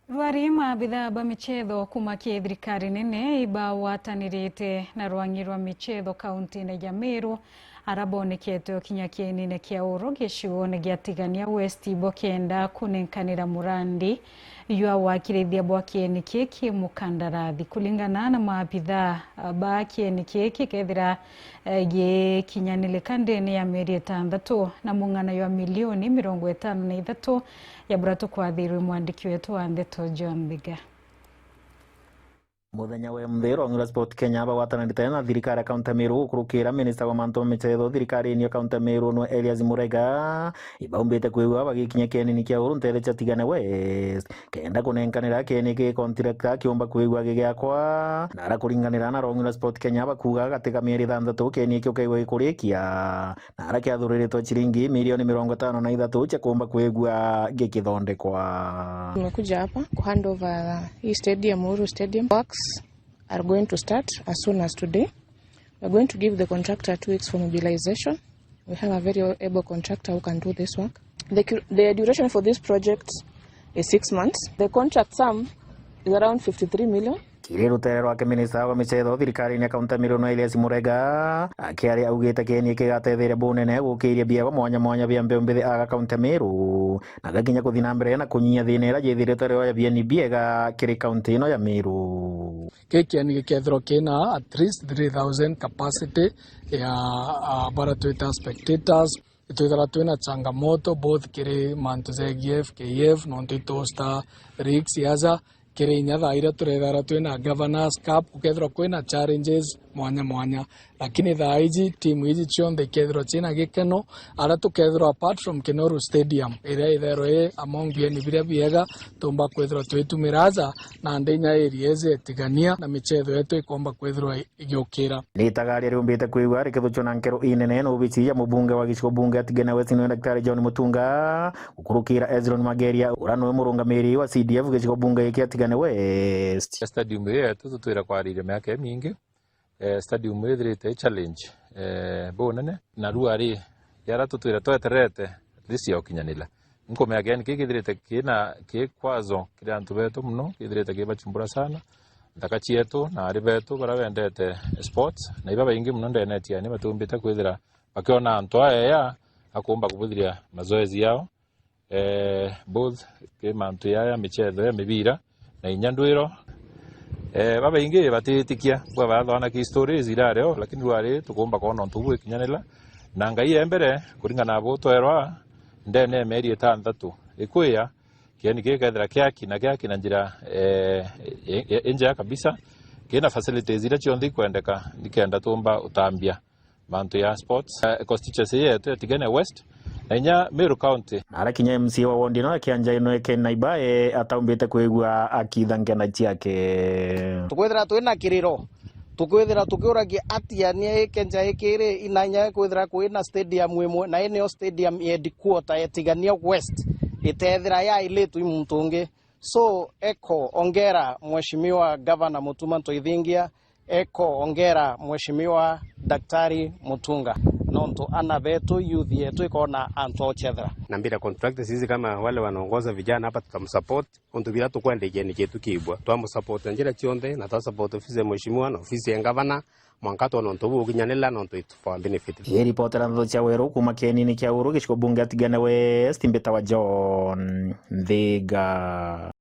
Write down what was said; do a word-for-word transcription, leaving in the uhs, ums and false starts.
Rwari maabithaa ba michetho kuma ki thirikari nene ibagwatanirite na rwang'i rwa michetho kauntine ya Meru, ara bonekete o kinya kienine kia uru gicigone gia Tigania West, bokenda kunenkanira murandi jwa wakirithia bwa kieni kiki mukandarathi. Kuringana na maabithaa ba kieni kiki, kethira eh, gikinyanirika ndene ya mieri itantatu na mung'ana jwa milioni mirongo itano na ithatu, ya bura tukwathirwe mwandiki wetu wa ndeto John Thiga. Muthenya wa muthe, rwang'i rwa Sport Kenya bagwatanirite na thirikari ya kaunti ya Meru gukurukira minista wa mantu ma michetho thirikarini ya kaunti ya Meru nwe Elias Murega, ibaumbite kwigua bagikinya kienini kia uru nteere cia Tigania West, kenda kunenkanira kieni ki contractor kiumba kwigua gigiakwa. Na ara kuringanira na rwang'i rwa Sport Kenya bakuuga gati ga mieri ithanthatu kieni kio kaigua gikurikia, na ara kiathuriritwe ciringi milioni mirongo itano na ithatu cia kuumba kwigua gikithondekwa. Tumekuja hapa ku hand over hii stadium, Uhuru Stadium. Works are going to start as soon as today. We're going to give the contractor two weeks for mobilization. We have a very able contractor who can do this work. The, cu- the duration for this project is six months. The contract sum is around fifty-three million. Kiri rutere rwake, minista wa michetho thirikarini ya kaunti ya Meru nwe Elias Murega akiaria augite kieni kigatetheria bunene gukiria biegwa mwanya mwanya bia mbeu mbithi aga kaunti ya Meru, na gakinya kuthi na mbere na kunyia thina iria jithiritwe rioya bieni biega kiri kaunti ino ya Meru. Giki ni gikethirwa kina at least three thousand capacity ya, ah, bara twita spectators. Itwithirwa twina changamoto both kiri mantu jegie F K F, nontu itosta leagues aja, kiri inya thaa iria turethirwa twina Governors Cup, gukethirwa kwina challenges mwanya mwanya. Lakini thaa iji, timu iji cionthe ikethirwa ciina gikeno, ara tukethirwa apart from Kinoru Stadium, iria itherwa i among bieni biria biega, tumba kwithirwa twitumira aja, na ndinya area iji etigania, na michetho yetu ikomba kwithirwa igiukira. Ni itagaria riumbite kwigua rikithuchwa na nkero inene na obici ya mubunge wa gicigo bunge ya Tigania West, nwe Daktari John Mutunga, gukurukira Ezron Mageria, ura nwe murungamiri wa C D F gicigo bunge giki ya Tigania West. Stadium ii yetu tutwire kwariria miaka imingi. Eh, stadium ithirite i challenge, eh, bunene. Na riu ari, yara tutwire tweterete, at least yokinyanira. Nkumea kieni kii kithirite kina kikwazo kiri antu betu mono, kithirite kibachumbura sana nthaka cietu na ari betu bara bendete sports, na iba baingi mono ndene ya Tigania batumbite kwithira bakiona antu aeya akumba kubuthiria mazoezi yao, eh, both ki mantu ya, ya michetho ya mibira na inya ndwiro. Eh, babaingi batitikia bwa bathwana ki stories irareo, lakini rwari tukumba kwona untu bwikinyanira. Na Ngai e mbere, kuringana na butwerwa, ndene ya mieri itanthatu ikwiya, kieni gikethira kiakina, kiakina njira, eh, i-, i-, injega kabisa, kina facilities iria cionthe ikwendeka, nikenda tumba utambia mantu ya sports. Eh, constituency yetu ya Tigania West, na inya Meru County. Na arakinya M C A wa ward ino ya Kianja ino eke Naibae ataumbite kwigua akitha nkenda ciake. Tukwithira twina kiriro, tukwithira tukiuragia atia ni ikenja ikiri inanya kwithira kwina stadium imwe, na inio stadium ya headquarter ya Tigania West itethira yailitwe i muntu ungi. So, eko ongera Mheshimiwa Governor Mutuma Ntoithingia, eko ongera Mheshimiwa Daktari Mutunga, nontu ana betu, youth yetu ikona antu a uchethera. Na bila contractors hizi, kama wale wanaongoza vijana hapa, tutamsupport. Untu bila tukwendekia ni kietu kiibwa. Twamusupport na njira cionthe, na twasupport ofisi ya mheshimiwa na ofisi ya gavana, mwanka twona untu buu ukinyanira, nontu it's for our benefit. Ii ripotera ndeto cia weru kuma kienini kia Uhuru gicigo bunge ya Tigania West, mbitawa John Nthiga.